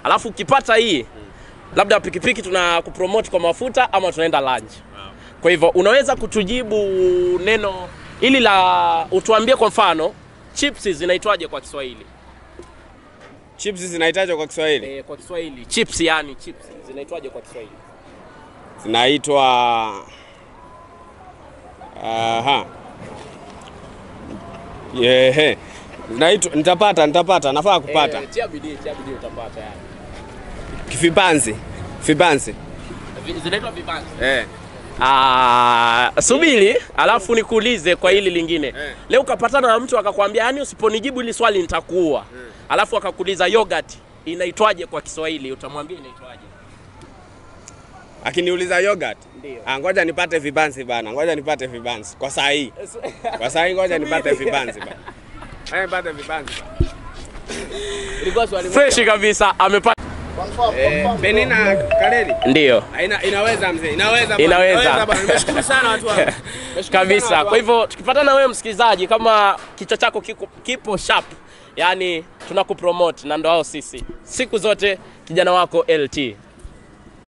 Alafu ukipata hii labda pikipiki tunakupromote kwa mafuta ama tunaenda lunch. Kwa hivyo unaweza kutujibu neno ili la utuambie, kwa mfano chips zinaitwaje kwa Kiswahili? Chips zinaitwaje kwa Kiswahili? Kwa Kiswahili chips, yani chips zinaitwaje kwa Kiswahili? Zinaitwa aha. Yehe. Zinaitwa nitapata, nafaa kupata. Tia bidii, tia bidii utapata yani. Kifibanzi. Fibanzi. Zinaitwa vibanzi. Eh. Ah, subiri alafu nikuulize kwa hili lingine. Leo ukapatana na mtu akakwambia, yani usiponijibu hili swali nitakuua. Alafu akakuuliza yogurt inaitwaje kwa Kiswahili, utamwambia inaitwaje? Akiniuliza yogurt. Ndio. Ah, ngoja nipate vibanzi bana. Ngoja nipate vibanzi kwa saa hii. Kwa saa hii ngoja nipate vibanzi bana. Ngoja nipate vibanzi bana. Ilikuwa swali moja. Fresh kabisa amepata. Penina Kareli. Ndio. Inaweza mzee, inaweza bana. Inaweza. Bana. Nimeshukuru sana watu wangu. Nimeshukuru sana Kabisa. watu Kwa wangu. hivyo tukipatana wewe msikilizaji, kama kichwa chako kipo sharp, yani tunakupromote na ndo hao sisi siku zote, kijana wako LT.